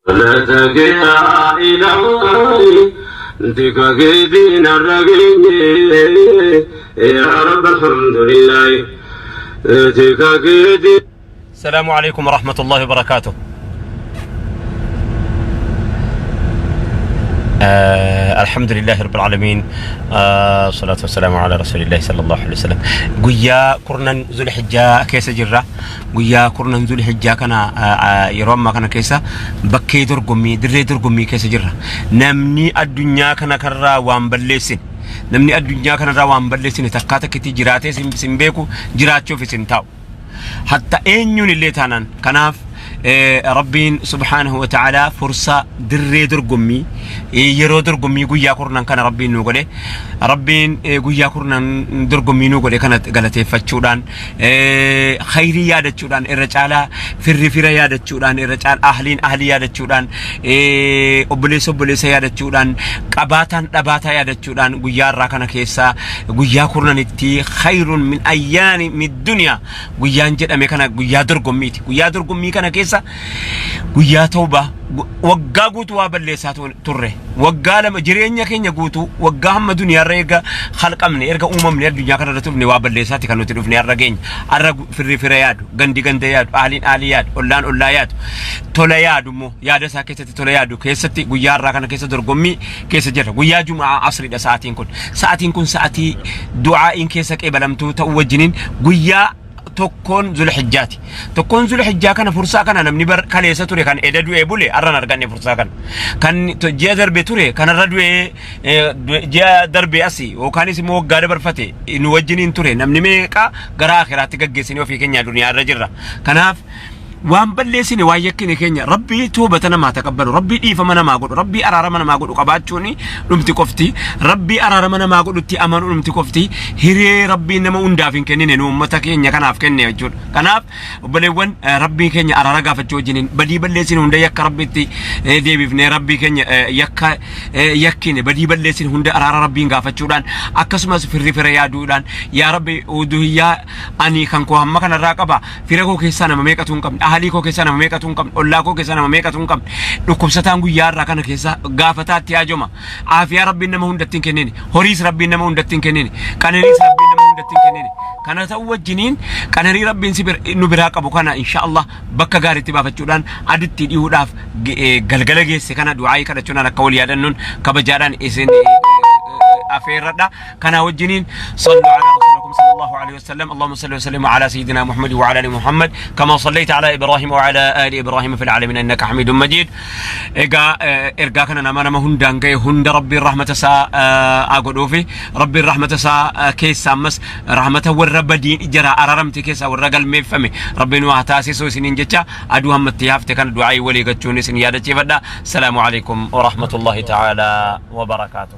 Galata kee yaa ilaahi tika keetiin har'a geenye yaa Rabb alhamdulillaahi tika keetiin. السلام عليكم ورحمة الله وبركاته. الحمد لله رب العالمين، الصلاة والسلام على رسول الله صلى الله عليه وسلم. Guyyaa kurnan Zulhijjaa keessa jirra. Guyyaa kurnan Zulhijjaa kana yeroo ammaa kana keessa bakkee dorgommii, dirree dorgommii keessa jirra. Namni addunyaa kana karraa waan balleessine, namni addunyaa kanarraa waan balleessine takkaa takkitti jiraatee sin beeku, jiraachuuf isin taa'u. Hatta eenyuun illee taanaan. Kanaaf Rabbiin subhaanahu wa ta'aalaa fursaa dirree dorgommii, yeroo dorgommii guyyaa kurnan kana Rabbiin nu godhe. Rabbiin guyyaa kurnan dorgommii nu godhe kana galateeffachuudhaan, khayrii yaadachuudhaan, irra caalaa firri fira yaadachuudhaan, irra caalaa ahliin ahlii yaadachuudhaan, obboleessa obboleessa yaadachuudhaan, qabaataan dhabaataa yaadachuudhaan, guyyaa irraa kana keessaa guyyaa kurnanitti khayrun min ayyaani min duniyaa guyyaan jedhame kana guyyaa dorgommiiti. Guyyaa dorgommii kana keessa guyyaa tawbaa. Waggaa guutuu waa balleessaa turre. Waggaa 2 jireenya keenya guutuu, waggaa hamma duniyaarra erga halqamne, erga uumamne, addunyaa kanarra turne, waa balleessaati kan nuti dhufne har'a geenya. Har'a firri fira yaadu, gandi ganda yaadu, ahliin ahlii yaadu, ollaan ollaa yaadu, tola yaadu immoo yaada isaa keessatti tola yaadu keessatti guyyaa har'aa kana keessa dorgommii keessa jirra. Guyyaa Juma'aa asriidha sa'aatiin kun. Sa'aatiin kun sa'aatii du'aa'iin keessa qeebalamtuu ta'uu wajjiniin guyyaa tokkoon Zulhijjaati. Tokkoon Zulhijjaa kana, fursaa kana namni bar kaleessa ture kan eda du'ee bule har'a hin arganne fursaa kana. Kan ji'a darbe ture kanarra du'ee ji'a darbe asi yookaanis immoo waggaa dabarfate nu wajjiniin ture namni meeqa gara akhiraatti gaggeessinee ofii keenya duniyaa irra jirra. Kanaaf waan balleessine, waan yakkine keenya Rabbii toobata namaa taqabbalu, Rabbii dhiifama namaa godhu, Rabbii araarama namaa godhu qabaachuun dhumti qofti, Rabbii araarama namaa godhutti amanuu dhumti qofti hiree Rabbii nama hundaaf hin kennine nu uummata keenya kanaaf kenne jechuudha. Kanaaf obboleewwan, Rabbii keenya araara gaafachuu wajjiniin badii balleessine hunda yakka Rabbitti deebifnee, Rabbii keenya yakka yakkine, badii balleessine hunda araara Rabbiin gaafachuudhaan, akkasumas firri fira yaaduudhaan, yaa Rabbi, uduhiyyaa ani kan koo hamma kanarraa qaba, fira koo keessaa nama meeqatu hin qabne, ahalii koo keessaa nama meeqatu hin qabne, ollaa koo keessaa nama meeqatu hin qabne, dhukkubsataan guyyaa irraa kana keessa gaafataatti haajoma. Aafiyaa Rabbiin nama hundatti hin kennine, horiis Rabbiin nama hundatti hin kennine, qananiis Rabbiin nama hundatti hin kennine. Kana ta'uu wajjiniin qananii Rabbiin si nu biraa qabu kana insha Allah bakka gaariitti baafachuudhaan adutti dhihuudhaaf galgala geesse kana du'aayii kadhachuudhaan akka wal yaadannuun kabajaadhaan isin afeerradha. Kana wajjiniin sallu ala rasuulakum sallallahu alaihi wasallam. Allahumma salli wa sallim ala sayyidina Muhammad wa ala ali Muhammad kama sallaita ala Ibrahim wa ala ali Ibrahim fil alamin innaka Hamidum Majid. Egaa ergaa kana nama hundaan ga'e hunda Rabbiin rahmata isaa haa godhuufi. Rabbiin rahmata isaa keessa ammas rahmata warra badiin jara araramte keessaa warra galmeeffame Rabbiin waa taasisu isiniin jecha, aduu hammatti hafte kana du'aayii walii gochuun isin yaadachiifadha. Salaamu alaikum wa rahmatullahi ta'ala wa barakaatuh.